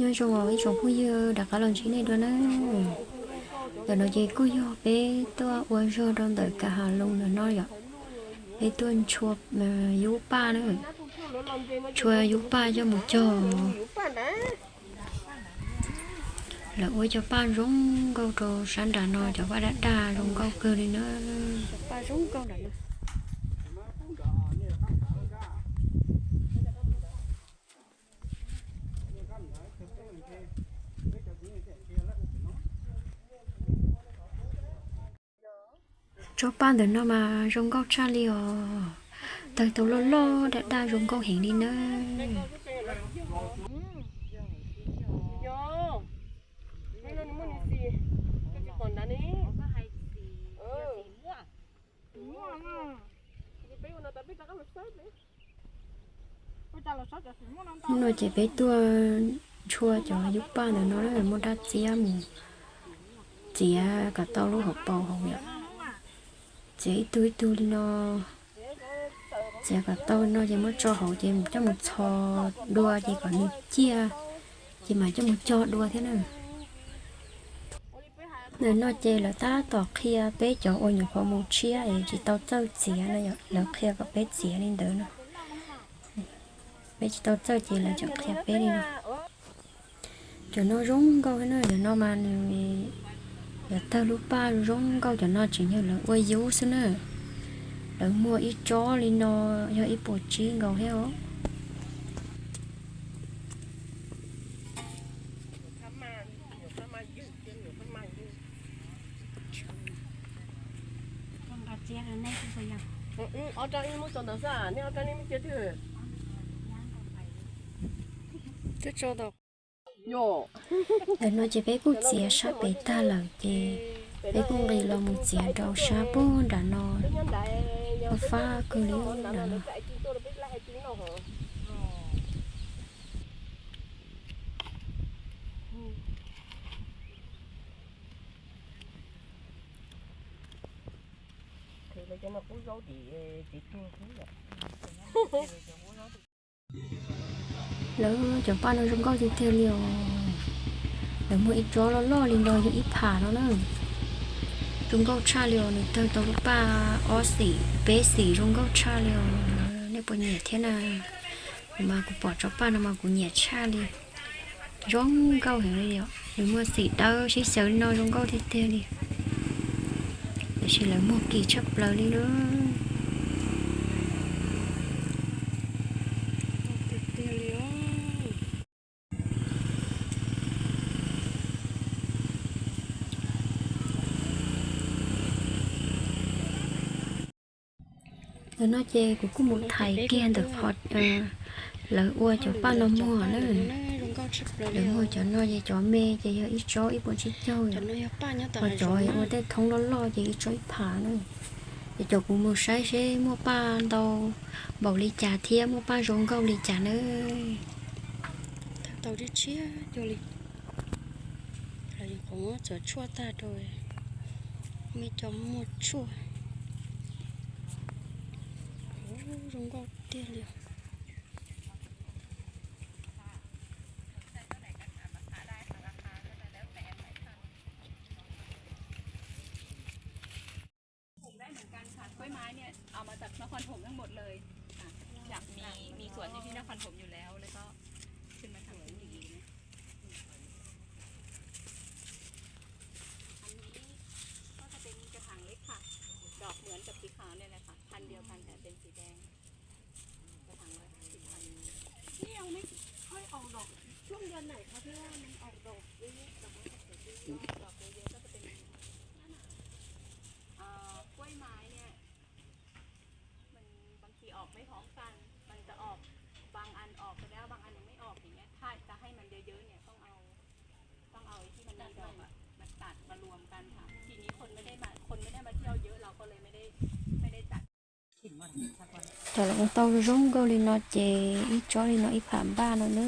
Nyob zoo os ib tsoom phooj ywg, rov qab los ntsib nej dua na. Ntawm no ces kuj yog peb tuaj ua zog rau ntawm Kam Hav Loos ntawm no yom. Peb tuaj ntshua yub paj na, ntshua yub paj coj mus cog. Lawv ua cov paj zoo nkauj rau sab nram no, cov paj daj daj zoo nkauj kawg li na. Tsob paj ntawm no mas zoo nkauj tshaj li os. Tawg tau loj loj daj daj zoo nkauj heev li na. Hnub no ces peb tuaj ntshua cov yub paj ntawm no, muaj dab txiab mus txiav kom tau lub hauv paus hauv yom. Txiav ib tug ib tug li no, txiav kom tau no ces muab tso hauv ces coj mus txhos dua ces kom nws ciaj, ces mam coj mus cog dua thiab na. Ntawm no ces lawv tab tom qhia peb cov uas nyuam qhuav mus tshiab es tsis tau txawj txiav no, lawv qhia kom peb txiav li ntawd no. Peb tsis tau txawj ces lawv tseem qhia peb li no. Cov no zoo nkauj na, cov no mas nws yuav tawg lub paj zoo nkauj, cov no tseem yog lawv ua yub xwb na. Lawv muag ib tsob li no yog ib puas tsib nkaus thiab os. Ntawm no ces peb kuj txiav sab pem tag lawm ces peb kuj nqis los mus txiav rau sab puag nram no, fab kawg li nram no. Lawv cov paj no zoo nkauj tiag tiag li os. Lawv muag ib tsob loj loj li no yog ib pham no na. Zoo nkauj tshaj li os, nws tawg tau lub paj ob xim peb xim zoo nkauj tshaj li os. Nej puas nyiam thiab na? Kuv mas kuv pom tsob paj no mas kuv nyiam tshaj li. Zoo nkauj heev li os, nws muaj xim dawb sib xyaw li no zoo nkauj tiag tiag li. Tiam sis lawv muag kim tshaj plaws li na. Ntawm no ces kuv kuj mus thaiv kiag ntawm qhov lawv ua cov paj no muag na. Lawv muag cov no ces cov me ces yog ib tsob ib puas tsib caug yom, ho cov ua tej thoob loj loj ces ib tsob ib pham na. Ces cov kuv mus saib seb muaj paj ntau npaum li cas thiab muaj paj zoo nkauj li cas na. Tau tshiab tshiab cuag li. Los yog qhov muab txawv tshuaj tag rau, muaj ib co muaj tshuaj. Zoo nkauj tiag li.ปลูกได้เหมือนกันค่ะ กล้วยไม้เนี่ยเอามาจากนครปฐมทั้งหมดเลยค่ะ อยากมี มีสวนอยู่ที่นครปฐมอยู่แล้ว แล้วก็ขึ้นมาทำที่นี่ อันนี้ก็จะเป็นกระถางเล็กค่ะ ดอกเหมือนกับสีขาวเนี่ยแหละค่ะ พันธุ์เดียวกันแต่เป็นสีแดง กระถางละสิบพัน นี่ยังไม่ค่อยออกดอก ช่วงเดือนไหนคะที่ว่ามันออกดอกเยอะๆ ดอกไม้เขียวๆ ดอกเยอะๆ ก็จะเป็น เอ่อกล้วยไม้เนี่ย มันบางทีออกไม่พร้อมกัน มันจะออก บางอันออกไปแล้ว บางอันยังไม่ออกอย่างเงี้ย ถ้าจะให้มันเยอะๆ เนี่ย ต้องเอา ต้องเอาไอ้ที่มันมีดอกอะมาตัดมารวมกันค่ะ ทีนี้คนไม่ได้มา คนไม่ได้มาเที่ยวเยอะ เราก็เลยไม่ได้ ไม่ได้จัด Cov los ua tau zoo nkauj li no ces ib tsob li no ib pham npaj no na.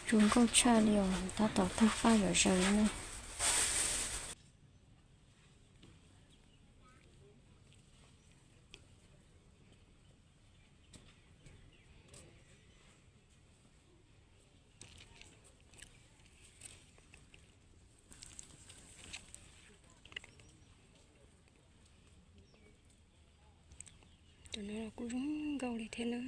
Zoo nkauj tshaj li os, tab tom tawg paj zom zaws li na. No los kuj zoo nkauj li thiab na.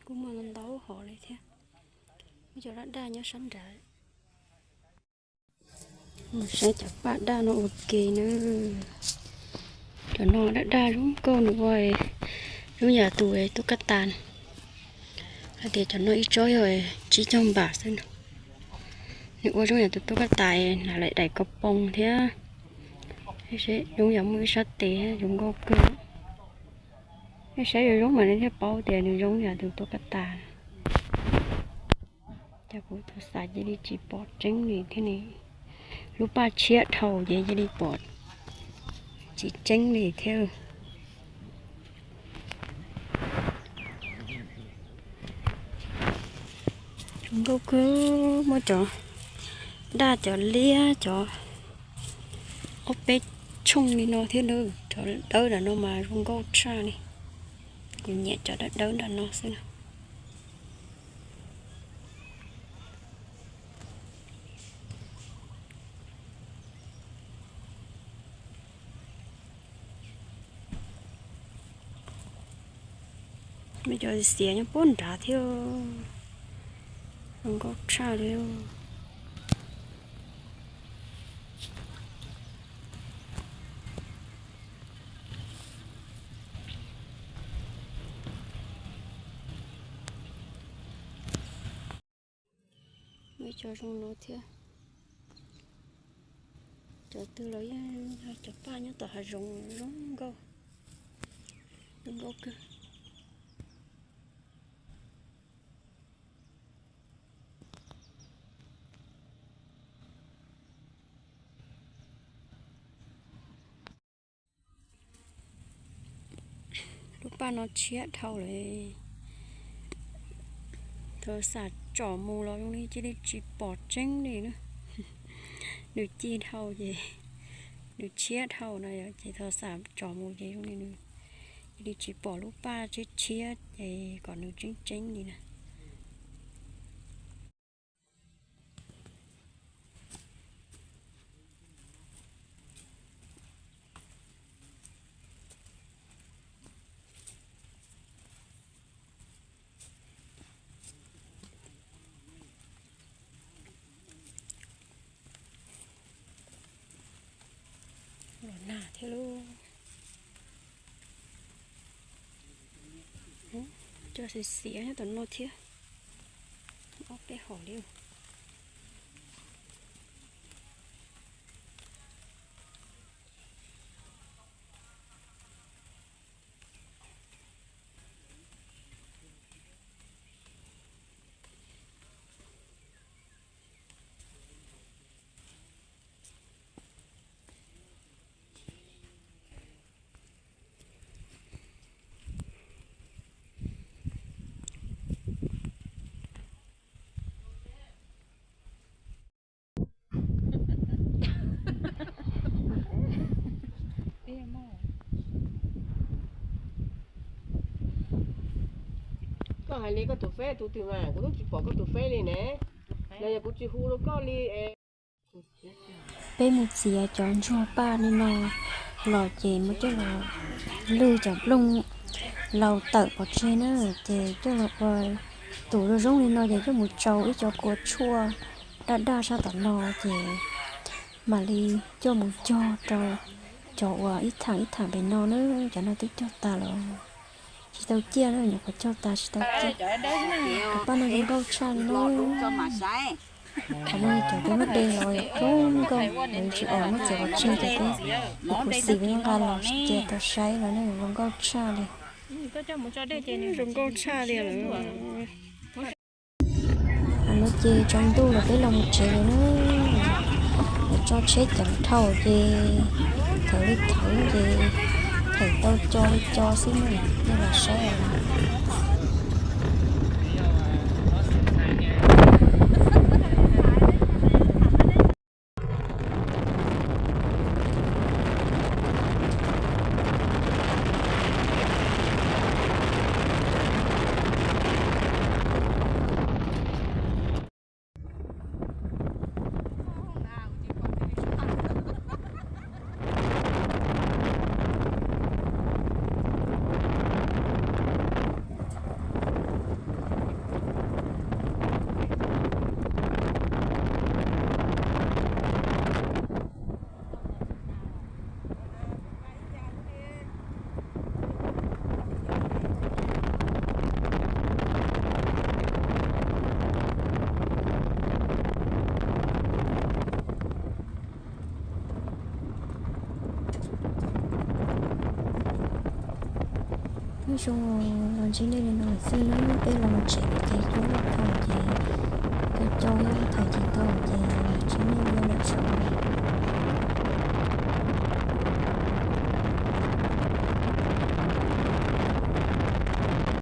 Kuj muaj ntau hom li thiab. Muaj cov daj daj nyob sab nrad. Mus saib cov paj daj no ua ke na. Cov no daj daj zoo nkauj, nws ua zoo yam tus tuaj kaj tas. Hais tias cov no ib tsob yog tsib caug npam xwb no. Nws ua zoo yam tus tuaj kaj tas, hnav lawm daim ko poos thiab. Zoo yam muaj ib sab tes, zoo nkauj kawg. Nej saib zoo zoo mas nej thiaj paub tias nws zoo yam tus tuaj kaj tas. Cas kuv tau xav cia li tsis pom tseeb li thiab ne. Lub paj tshiab dhau ces cia li pom tsis tseeb li thiab. Zoo nkauj kawg, muaj cov daj cov liab cov ob peb tshooj li no thiab na. Cov dawb nram no mas zoo nkauj tshaj li. Kuv nyiam cov dawb dawb nram no xwb na. Muaj cov xiav nyob puag nrad thiab. Zoo nkauj tshaj li. Muaj cov zoo no thiab. Cov twg los yeej yog cov paj nyob tom hav zoov zoo nkauj, zoo nkauj kawg. Lub paj no tshiab dhau lawm. Thaum xam tsom mus los zoo li cia li tsis pom tseeb li na. Nws ci dhau ces nws tshiab dhau no yom, ces thaum xam tsom mus ces zoo li nws cia li tsis pom lub paj tshiab tshiab ces kom nws tseeb tseeb li na. Los nag thiab lauj. Cov xiav xiav nyob tom no thiab. Ob peb hom li. Koj hais li koj tus feb tus twg mas kuv twb tsis pom koj tus feb li ne. Los yog kuv tsis hu rau koj li. Peb mus txiav cov ntsuag paj li no los ces muab coj los lwj cov nplooj laus tawm pov tseg na, ces coj los ua tus zoo zoo li no ces coj mus tsau ib co kua tshuaj daj daj sab tom no ces mam li coj mus cog rau cov uas ib tham ib tham pem no na. Cov no twb cog tas los tsis tau ciaj na, nyuam qhuav cog tas tsis tau ciaj. Cov paj no zoo nkauj tshaj li na. Qhov no cov twb muab de los zoo nkauj, lawv tsis os muab txiav pov tseg ces peb mus khuv xim peb muab nqa los sib cia tau saib los ne, zoo nkauj tshaj li. Zoo nkauj tshaj li lawm. Qhov no ces tsaus ntuj los peb los mus tsev lawm na. Lawv tso tsheb ceev dhau ces thawv li thawv ces thawv tau co li co xwb na, nej los saib os. Nyob zoo, los ntsib nej li no lawm xwb na. Peb los mus tsev lawm ces cua loj dhau ces kaw cau thiab thaij tsis tau ces